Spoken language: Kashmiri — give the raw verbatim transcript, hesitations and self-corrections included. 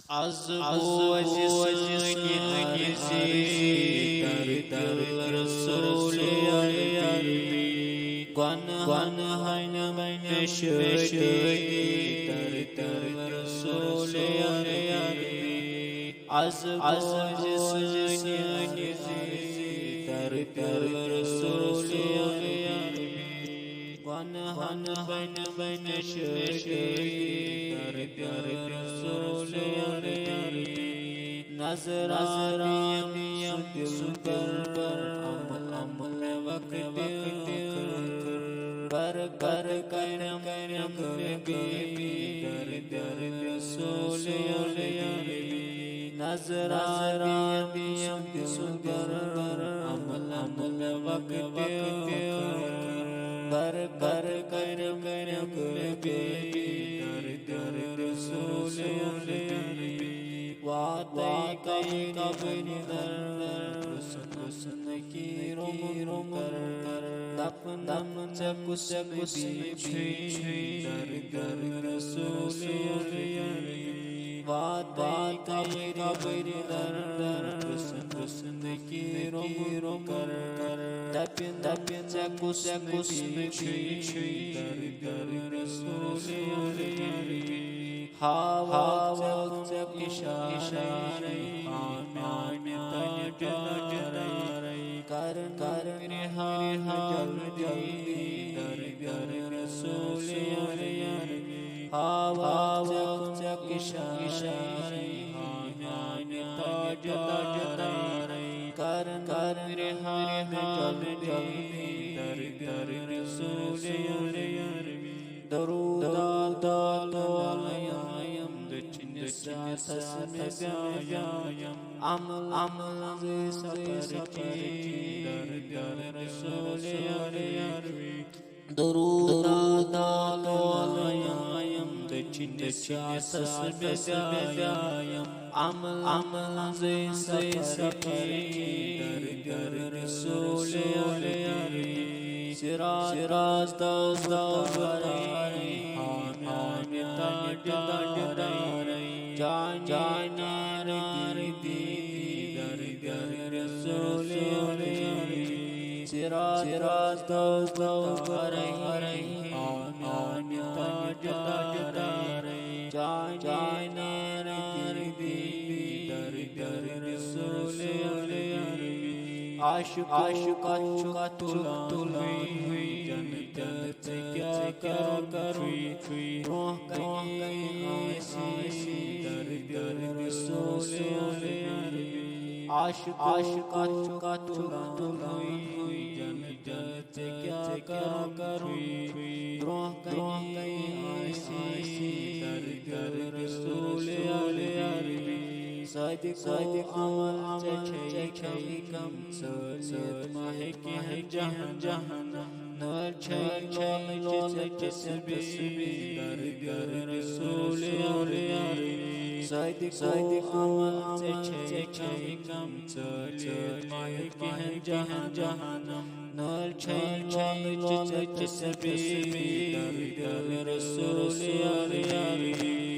از بوزِ سٲنۍ عرضی در در رسول عربی۔ گۄنہن ہنہِ بنہِ شٲدی در در رسول عربی۔ از بوزِ سٲنۍ عرضی در در رسول عربی۔ گۄنہن بنہِ بنہِ شٲدی در در رسول عربی۔ نظر آمد سُہ دلبر عمل عمل وقت ٲخر۔ بر بر کرم کرم غیبی در در رسول عربی۔ نظر آمد سُہ دلبر عمل عمل وقت ٲخر۔ بر بر کرم کرم غیبی در در رسول عربی۔ واتَے قبرِ در در، پرٛژھ پرٛژھ نکیر و منکر۔ دپن دپن ژےٚ کُس نبی چھُے، در در رسول عربی۔ واتَے قبرِ در در، پرٛژھ پرٛژھ نکیر و منکر۔ دپن دپن ژےٚ کُس نبی چھُے، در در رسول عربی۔ ہاوَکھ ژےٚ اِشارَے، آمہِ آمہِ تَنہِ دیدارَے۔ کرن کرن رِہا جلدی، در در رسول عربی۔ ہاوَکھ ژےٚ اِشارَے، آمہِ آمہِ تاجدارَے۔ کرن کرن رِہا جلدی، در در رسول عربی۔ درود داد داد لایم، دٔچھنِس اَتھس مےٚ بیایم۔ عمل عمل زٕ سفر کی، در در رسول عربی۔ درود داد داد لایم، دٔچھنِس اَتھس مےٚ بیایم۔ عمل عمل زٕ سفر کی، در در رسول عربی۔ صراط صراط داز داز برے، آمِ آمِ تاجدارے۔ جان جان نار دی، در در رسول عربی۔ صراط صراط داز داز برے، آمِ آمِ تاجدارے۔ جان جان نار دی، در در رسول عربی۔ عاشق عاشق کتھ چھُ تُلان ہوئی، جنت جنت ژےٚ کیٛاہ کرو کرو۔ برونٛہہ کنہِ آسی، در در رسول عربی۔ عاشق عاشق کتھ چھُ تُلان ہوئی، جنت جنت ژےٚ کیٛاہ کرو کرو۔ برونٛہہ کنہِ آسی، در در رسول عربی۔ صادق صادق عمل ژےٚ چھے کم، ژٲلِتھ ما ہیٚکہِ جہان جہان۔ نٲلۍ چھے لولہٕ لولہٕ تسبیح، در در رسول عربی۔ صادق صادق عمل ژےٚ چھے کم، ژٲلِتھ ما ہیٚکہِ جہان جہان۔ نٲلۍ چھے لولہٕ لولہٕ تسبیح، در در رسول عربی۔